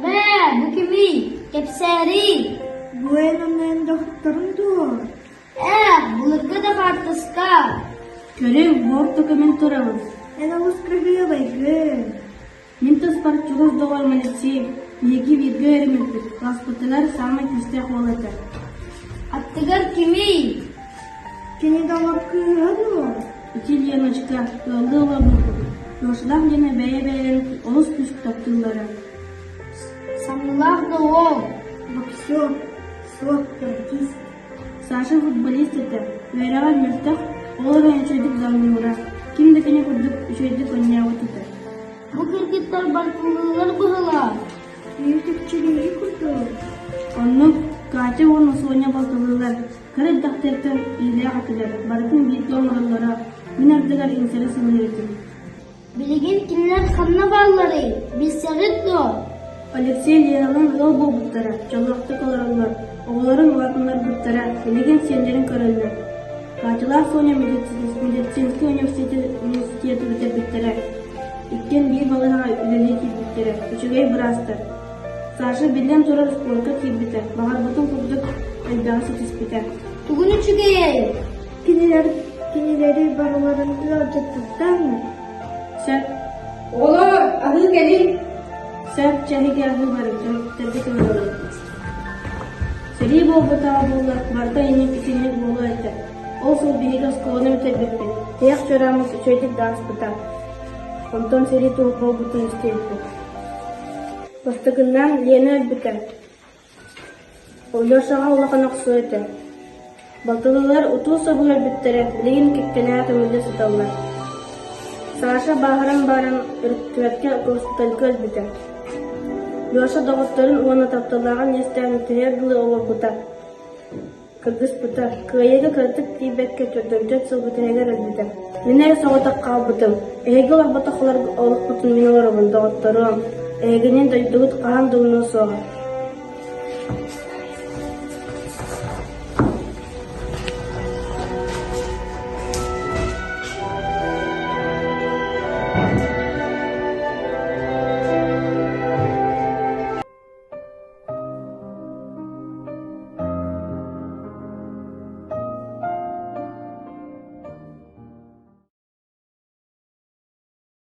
Эбээ, бу кимий? Кэпсээриий. Бу эн оннуйан доҕотторуҥ дуо? Ээ, былыргы да хаартыска. Көрүҥ, бу орто көмөн турабын. Эн олус кыһыабайгын. Мин туспар чугас доҕорум Алексей, биһиги бииргэ үөрэммиппит, класспытыгар саамай күүстээх уол этэ. Аттыгар кимий? Кини доҕор кыыһа дуо? Ити Леночка, ыаллыы олорбуппут. Лешалаах Лена бэйэ-бэйэлэрин олус күүскэ таптыыллара. Самнылаах да уол. Боксер, суох каратист. Саша футболист этэ, үөрэҕэр мөлтөх, ол эрэн үчүгэйдик оонньуура, ким да кини курдук үчүгэйдик оонньообот этэ. Бу кыргыттар бартылыылар быһылаах. Үүт-үкчүлүүрү курдук. Оннук Катя уонна Соня балтылыылар, кыра эрдэхтэриттэн иилээх этилэр, барытын бииргэ оҥороллоро, мин ардыгар иҥсэрэ саныыр этим. Билигин кинилэр ханна баалларый, билсэҕит дуо? Алексей Леналыын ыал буолбуттара, дьоллоохтук олороллор, оҕолорун улаатыннарбыттара, билигин сиэннэрин көрөллөр. Катялаах Соня медицинскэй университеты бүтэрбиттэрэ, иккиэн биир балыыһаҕа үлэлии киирбиттэрэ, үчүгэй быраастар. Саша биллэн турар спорка киирбитэ, баҕарбытын курдук элбэҕи ситиспитэ. Тугун үчүгэйэй? Кинилэр кинилэри барыларын ыалдьыттартан Сөп, Оҕолор, аһыы кэлиҥ. сөп, чэһиги аһыы барыҥ, төрөппүттэргэ көмөлөһүҥ. Сэрии буолбатаҕа буоллар, барыта инник итинник буолуо этэ. Ол сыл биһиги оскуоланы бүтэрбиппит, тиһэх чуорааммыт үчүгэйдик да ааспыта. Онтон сэрии туох буолбутун истибиппит. Бастакыннаан Лена өлбүтэ. Алешаҕа улахан охсуу этэ. Балтылыылар утуу собур өлбүттэрэ, билигин кэккэлэһэ көмүллэ сыталлар. Саша бааһыран баран өрүттүбэккэ госпитальга өлбүтэ. Леша доҕотторун уонна тапталлааҕын иэстээн түһэр дылы олорбута. Кыргыспыта, кыайыыга кыратык тиийбэккэ төрдүнтэн сыл бүтэһигэр өлбүтэ. Мин эрэ соҕотох хаалбытым. Эһиги олорботох олохпутун мин олоробун, доҕотторуом. Эһигини дойдугут хаһан да умнуо суоҕа.